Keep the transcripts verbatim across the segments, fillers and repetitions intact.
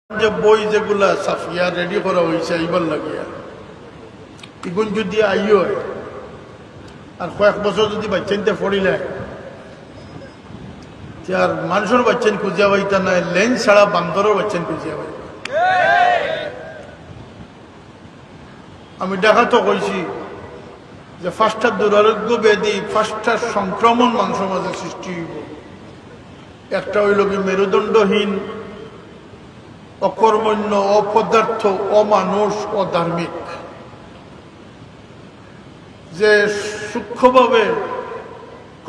যে বই যেগুলা ছাপিয়া রেডি করা অইছে আইবার লাগিয়া, ইগুন যুদি আইও আর কয়েক বছর যুদি বাচ্চাইন্তে পড়িলে, তে আর মানষর বাচ্চাইন খুঁজিয়া পাইতা নায়, লেন ছাড়া বান্দরর বাচ্চাইন খুঁজিয়া পাইতা। আমি ঢাকাত কইছি যে পাঁচটা দুরারোগ্য ব্যাধি, পাঁচটা সংক্রমণ মানষর মাঝে সৃষ্টি অইবো। একটা অইলো কি মেরুদণ্ডহীন, অকর্মণ্য, অপদার্থ, অমানুষ, অধার্মিক। যে সূক্ষ্মভাবে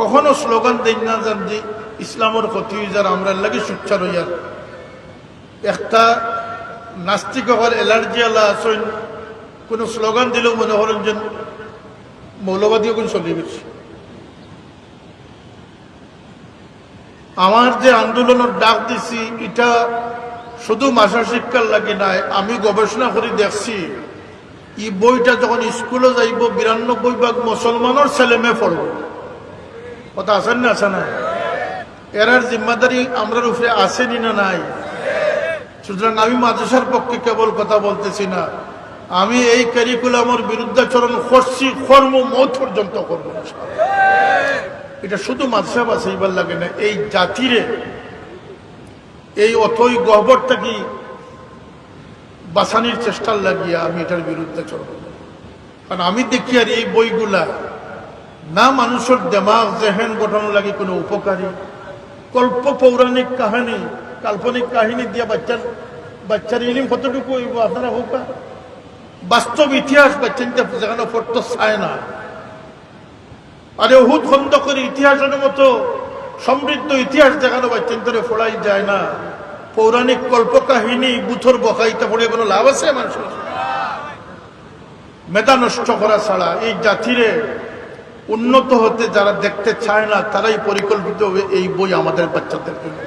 কখনো স্লোগান দেইন না, যান যে ইসলামর ক্ষতি অই যার, আমরার লাগি সুচ্চার অইয়ার। একটা নাস্তিক অকল অ্যালার্জি আলা আছইন, কোনো স্লোগান দিলেও মনে করেন যে মৌলবাদী অকল চলি গেছে। আমার যে আন্দোলনর ডাক দিছি, ইটা শুধু মাদ্রাসা শিক্ষার লাগি নায়। আমি গবেষণা করি দেখছি, ই বইটা যখন স্কুলো যাইবো, বিরানব্বই ভাগ মুসলমানর ছেলে মেয়ে পড়বো। কথা আছে না, আছে না? এরার জিম্মাদারি আমরার উপরে আছে নি না নাই? সুতরাং আমি মাদ্রাসার পক্ষে কেবল কথা বলতেছি না, আমি এই কারিকুলামর বিরুদ্ধাচরণ করছি, করমু, মউত পর্যন্ত করমু। ইটা শুধু মাদ্রাসা বাঁচাইবার লাগি না, এই জাতিরে এই অথই গহ্বর থাকি বাঁচানির চেষ্টার লাগিয়া আমি ইটার বিরুদ্ধাচরণ। কারণ আমি দেখিয়ার এই বইগুলা না মানষর দেমাগ, জেহেন গঠনর লাগি কোনো উপকারী। কল্প পৌরাণিক কাহিনী, কাল্পনিক কাহিনী দিয়া বাচ্চার, বাচ্চার ইলিম কতটুকু অইবো আপনারা কউক্কা? বাস্তব ইতিহাস বাচ্চাইন্তে যেখানো পড়তো চায় না। আরে উহুদ খন্দকর ইতিহাসর মতো সমৃদ্ধ ইতিহাস যেখানো বাচ্চাইন্তরে পড়াই যায় না, পৌরাণিক কল্পকাহিনী, ভূতর বকা ইতা পড়ে কোনো লাভ আছে মানষর? মেধা নষ্ট করা ছাড়া। এই জাতিরে উন্নত হতে যারা দেখতে চায় না, তারাই পরিকল্পিতভাবে এই বই আমাদের বাচ্চাদের জন্য।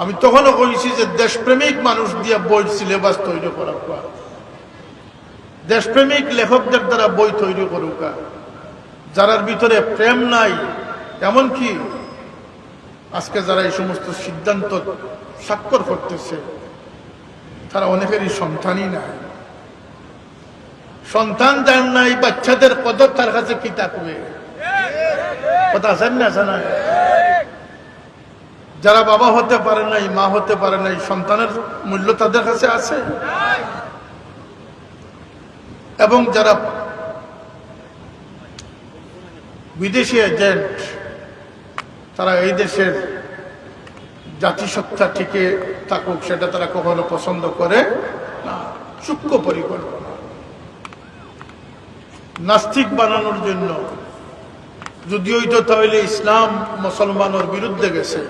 আমি তখনও কইছি যে দেশপ্রেমিক মানুষ দিয়া বইর সিলেবাস তৈরি করা হোক, দেশপ্রেমিক লেখকদের দ্বারা বই তৈরি করুকা, যারার ভিতরে প্রেম নাই, এমনকি আজকে যারা এই সমস্ত সিদ্ধান্ত স্বাক্ষর করতেছে, তারা অনেকেরই সন্তানই নাই। সন্তান যার নাই, বাচ্চাদের কদর তার কাছে কি থাকবে? কথা আছে না, আছে না? যারা বাবা হতে পারে নাই, মা হতে পারে নাই, সন্তানের মূল্য তাদের কাছে আছে। এবং যারা বিদেশি এজেন্ট, তারা এই দেশের জাতিসত্তা টিকে থাকুক, সেটা তারা কখনো পছন্দ করে না। সূক্ষ্ম পরিকল্পনা। নাস্তিক বানানোর জন্য, যদি হইতো তাহলে ইসলাম মুসলমানর বিরুদ্ধে গেছে।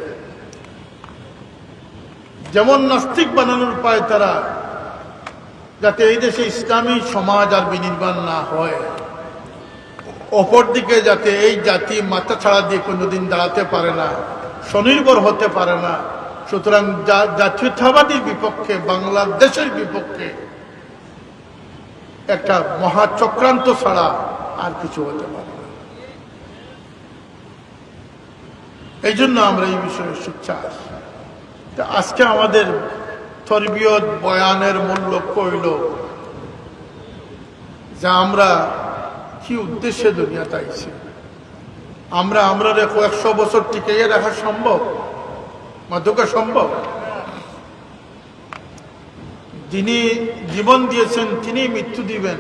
যেমন নাস্তিক বানানোর পায় তারা, যাতে এই দেশে ইসলামী সমাজ আর বিনির্মাণ না হয়, অপরদিকে যাতে এই জাতি মাথা ছাড়া দিয়ে কোনোদিন দাঁড়াতে পারে না, স্বনির্ভর হতে পারে না। সুতরাং জা-, জাতীয়তাবাদীর বিপক্ষে, বাংলাদেশের বিপক্ষে একটা মহা চক্রান্ত ছাড়া আর কিছু হতে পারে না। এই জন্য আমরা এই বিষয়ে সোচ্চার। তা আজকে আমাদের তরবিয়ত বয়ানের মূল লক্ষ্য হইল যে আমরা কি উদ্দেশ্যে দুনিয়াতে আইছি। আমরা, আমরারে কয়েকশো বছর টিকাইয়া রাখা সম্ভব? মাদুকা সম্ভব? যিনি জীবন দিয়েছেন, তিনি মৃত্যু দিবেন।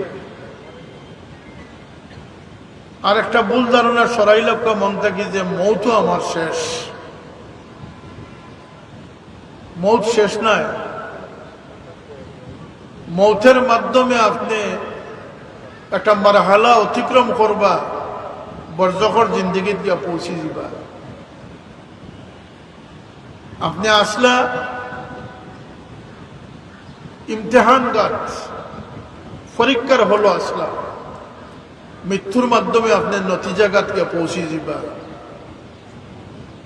আর একটা ভুল ধারণা সরাইলাউক্কা মন থাকি যে মৌতও আমার শেষ। মৌত শেষ নায়। মৌতের মাধ্যমে আপনি একটা মারহালা অতিক্রম করবা, বরজখর জিন্দেগিত গিয়া পৌঁছি দিবা। আপনি আসলা ইমতিহানগাত, পরীক্ষার হলো আসলা, মৃত্যুর মাধ্যমে আপনি নতিজাগাত গিয়া পৌঁছি দিবা।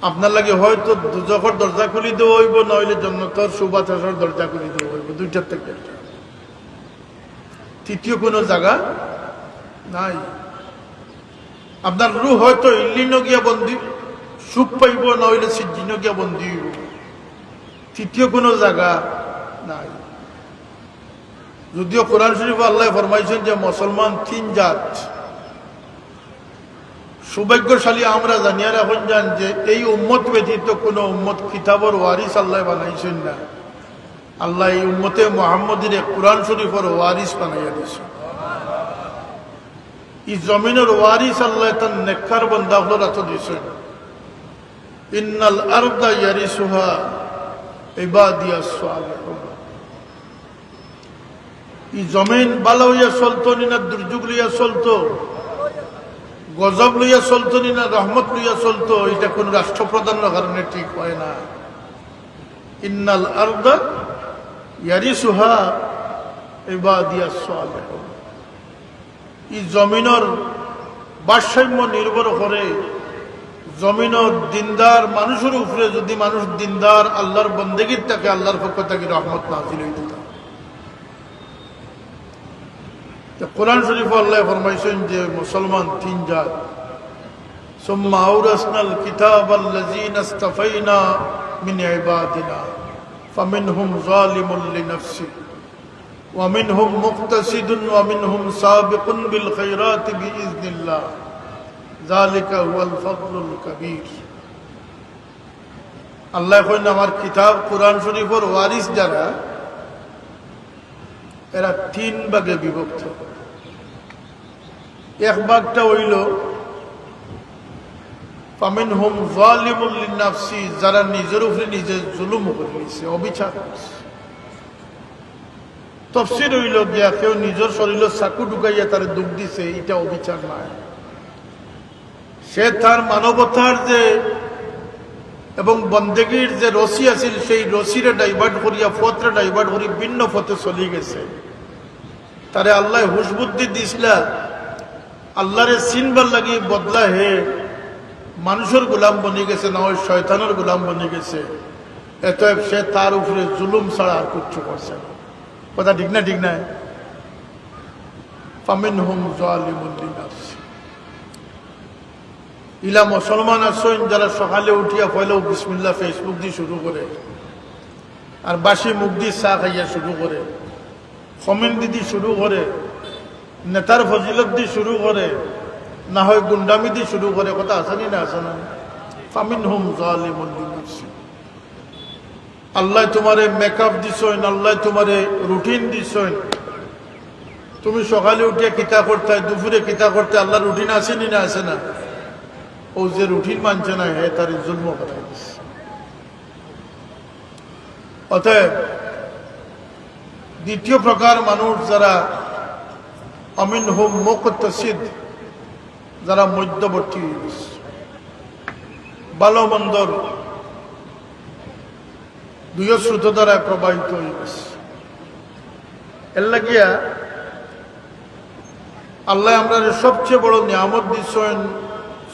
আপনার লাগি হয়তো দুজখর দরজা খুলি দেওয়া হইব, না হইলে জন্নতর সুবাতাসর দরজা খুলি দেওয়া হইব, দুইটার থেকে একটা। তৃতীয় কোনো জায়গা নাই। আপনার রুহ হয়তো ইল্লিনো গিয়া বন্দি, সুখ পাইব, না হইলে সিজ্জিনো গিয়া বন্দি হইব। দ্বিতীয় কোনো জাগা নাই। যদিও কোরআন শরীফে আল্লায় ফরমাইছইন যে মুসলমান তিন জাত। সৌভাগ্যশালী আমরা জানিয়া রাখইন যান যে এই উম্মত ব্যতীত কোনো উম্মত কিতাবর ওয়ারিস আল্লায় বানাইছইন না। আল্লায় এই উম্মতে মুহাম্মদীরে কোরআন শরীফর ওয়ারিস বানাইয়া দিছইন। ই জমিনর ওয়ারিস আল্লায় তান নেককার বান্দা অকলর আতো দিছইন। ইন্নাল আরদা ইয়ারিসুহা ইবাদিয়াস সালিহুন। ই জমিন বালা অইয়া চলতো নি না দুর্যোগ লইয়া চলতো, গজব লইয়া চলতো নি না রহমত লইয়া চলতো, ইটা কোন রাষ্ট্রপ্রধানর কারণে ঠিক হয় না। ইন্নাল আরদা ইয়ারিসুহা ইবাদিয়াস সালিহুন। ই জমিনর ভারসাম্য নির্ভর করে জমিনর দিনদার মানুষর উপরে। যদি মানুষ দিনদার, আল্লাহর বন্দেগীর থাকে, আল্লাহর পক্ষ থাকি রহমত নাজিল অইতে থাকে। তো কোরআন শরীফে আল্লায় ফরমাইছইন যে মুসলমান তিন জাত। সুম্মা আওরাসনাল কিতাবাল্লাযীনা ইসতাফাইনা মিন ইবাদিনা ফামিনহুম যালিমুল লিনাফসিহি ওয়া মিনহুম মুকতাসিদুন ওয়া মিনহুম সাবিকুন বিল খায়রাতি বিইজনিল্লাহ। যালিকা হুয়াল ফাদলুল কাবীর। আল্লায় কইন, আমার কিতাব কোরআন শরীফর ওয়ারিস যারা, এরা তিন ভাগে বিভক্ত। এক ভাগটা অইলো, ফামিনহুম যালিমুল লিনাফসি, যারা নিজর উপরে নিজে জুলুম করি নিছে, অবিচার করছে। তফসির অইলো গিয়া, কেউ নিজর শরীরো চাকু ঢুকাইয়া তারে দুখ দিছে, ইটা অবিচার নায়। সে তার মানবতার যে এবং বন্দেগীর যে রশি আছিল, সেই রশিরে divert করিয়া, পথরে divert করি ভিন্ন পথে চলি গেছে। তারে আল্লায় হুশ বুদ্ধি দিছলা, আল্লাহরে চিনবার লাগি বদলা হে মানুষর গোলাম বনি গেছে, না হয় শয়তানর গোলাম বনি গেছে। অতএব সে তার উপরে জুলুম ছাড়া আর কিচ্ছু করছে না। কথা ঠিক না? ঠিক না? ফামিনহুম যালিমুন লিনাফসি। ইলা মুসলমান আছইন যারা সকালে উঠিয়া পয়লাউ বিসমিল্লাহ Facebook দি শুরু করে, আর বাসি মুখ দি চা খাইয়া শুরু করে, comment দি শুরু করে, নেতার ফজিলত দি শুরু করে, না হয় গুন্ডামি দি শুরু করে। কথা আছে নি না আছে না? ফামিনহুম যালিমুন লিনাফসি। আল্লায় তুমারে makeup দিছইন, আল্লায় তুমারে routine দিছইন। তুমি সকালে উঠিয়া কিতা করতায়, দুপুরে কিতা করতায়, আল্লাহর routine আছে নি না আছে না? অউ যে routine মানছে না, হে তারে জুলুম করাই দিছে। অতএব দ্বিতীয় প্রকার মানুষ যারা, ফামিনহুম মুকতাসিদ, যারা মধ্যবর্তী অই গেছে, ভালো মন্দর দুইও স্রোত দ্বারা প্রবাহিত অই গেছে। এর লাগিয়া আল্লায় আমরারে সবচেয়ে বড় নিয়ামত দিছইন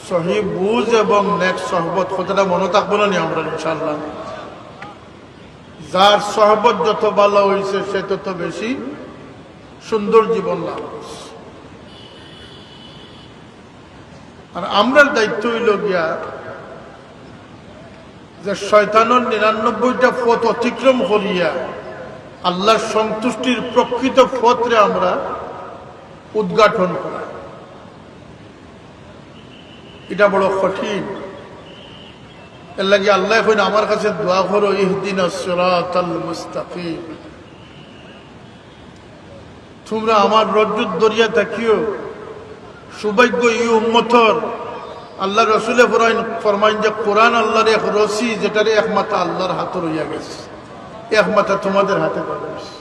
সহি বুঝ এবং নেক সহবত। কথাটা মনো থাকবো না নি আমরার, ইনশাআল্লাহ? যার সহবত যত ভালো অইছে, সে তত বেশি সুন্দর জীবন লাভ করছে। আর আমরার দায়িত্ব অইলো গিয়া যে শয়তানর নিরানব্বইটা পথ অতিক্রম করিয়া আল্লাহর সন্তুষ্টির প্রকৃত পথরে আমরা উদ্ঘাটন করা। ইটা বড় কঠিন। এর লাগি আল্লায় কইন, আমার কাছে দোয়া করো, ইহদিনাস সিরাতাল মুস্তাকিম। তুমরা আমার রজ্জুত ধরিয়া থাকিও। সৌভাগ্য ই উম্মতর, আল্লাহর রসুলে ফরমাইন, ফরমাইন যে কোরআন আল্লাহর এক রশি, যেটারে এক মাথা আল্লাহর হাতো রইয়া গেছে, এক মাথা তোমাদের হাতে রইয়া গেছে।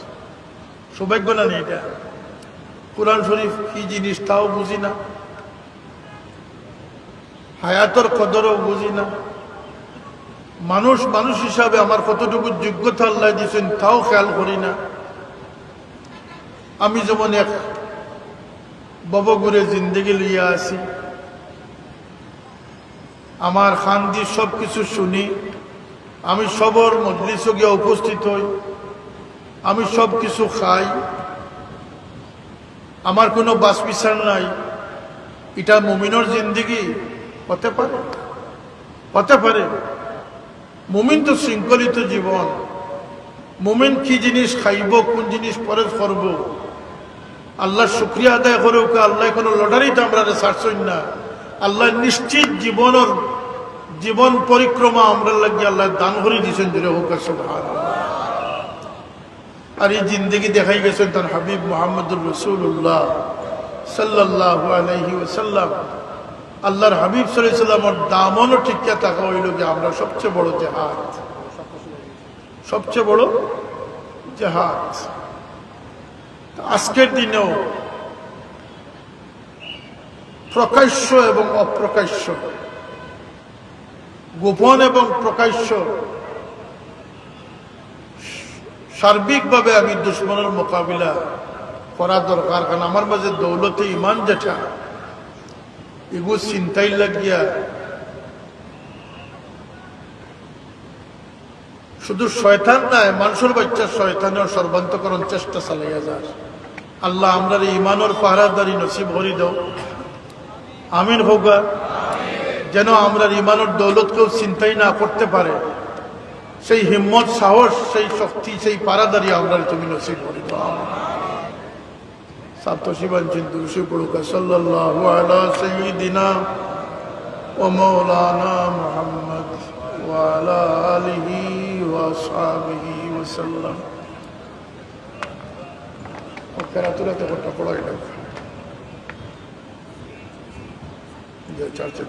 সৌভাগ্য না নি ইটা? কোরআন শরীফ কি জিনিস তাও বুঝি না, হায়াতর কদরও বুঝি না। মানুষ মানুষ হিসাবে আমার কতটুকু যোগ্যতা আল্লায় দিছইন তাও খেয়াল করি না। আমি যেমন এক ভবঘুরে জিন্দেগি লইয়া আছি, আমার কান দি সব কিছু শুনি, আমি সবর মজলিসো গিয়া উপস্থিত হই, আমি সব কিছু খাই, আমার কোনো বাছ বিচার নাই। ইটা মুমিনর জিন্দেগি হতে পারে? হতে পারে। মুমিন তো শৃঙ্খলিত জীবন। মুমিন কি জিনিস খাইব, কোন জিনিস পরহেজ করব, আল্লাহর শুকরিয়া আদায় করউক্কা। আল্লায় কোনো লটারিত আমরারে ছাড়ছইন না। আল্লায় নিশ্চিত জীবনর, জীবন পরিক্রমা আমরার লাগি আল্লায় দান করি দিছইন, জোরে কউক্কা সুবহানাল্লাহ। আর ই জিন্দেগি দেখাই গেছইন তান হাবিব মুহাম্মদুর রাসূলুল্লাহ সাল্লাল্লাহু আলাইহি ওয়াসাল্লাম। আল্লাহর হাবিব সাল্লাল্লাহু আলাইহি ওয়াসাল্লামর দামনো টিকিয়া থাকা অইলো গিয়া আমরার সবচেয়ে বড় জেহাদ, সবচেয়ে বড় জেহাদ। আজকের দিনেও প্রকাশ্য এবং অপ্রকাশ্য, গোপন এবং প্রকাশ্য, সার্বিকভাবে আমি দুশমনর মোকাবিলা করা দরকার। কারণ আমার মাঝে দৌলতে ইমান যেটা, ইগু ছিনতাই লাগিয়া শুধু শয়তান নায়, মানষর বাইচ্চা শয়তানেও সর্বান্তকরণ চেষ্টা চালাইয়া যার। আল্লাহ, আমরারে ইমানর পাহারাদারি নসিব করি দেও। আমিন কউক্কা। যেন আমরার ইমানর দৌলত কেউ ছিনতাই না করতে পারে, সেই হিম্মত, সাহস, সেই শক্তি, সেই পাহারাদারি আমরারে তুমি নসিব করি দেও। সাব তশরিফ আনছইন, দুরুদ শরিফ পড়উক্কা। সাল্লাল্লাহু আলা সাইয়্যিদিনা ওয়া মাওলানা মুহাম্মদ ওয়া আলা আলিহি ওয়া আসহাবিহি ওয়া সাল্লাম। ও কেরাতুরাতে ঘটনা পড়া গেল। যে চার চার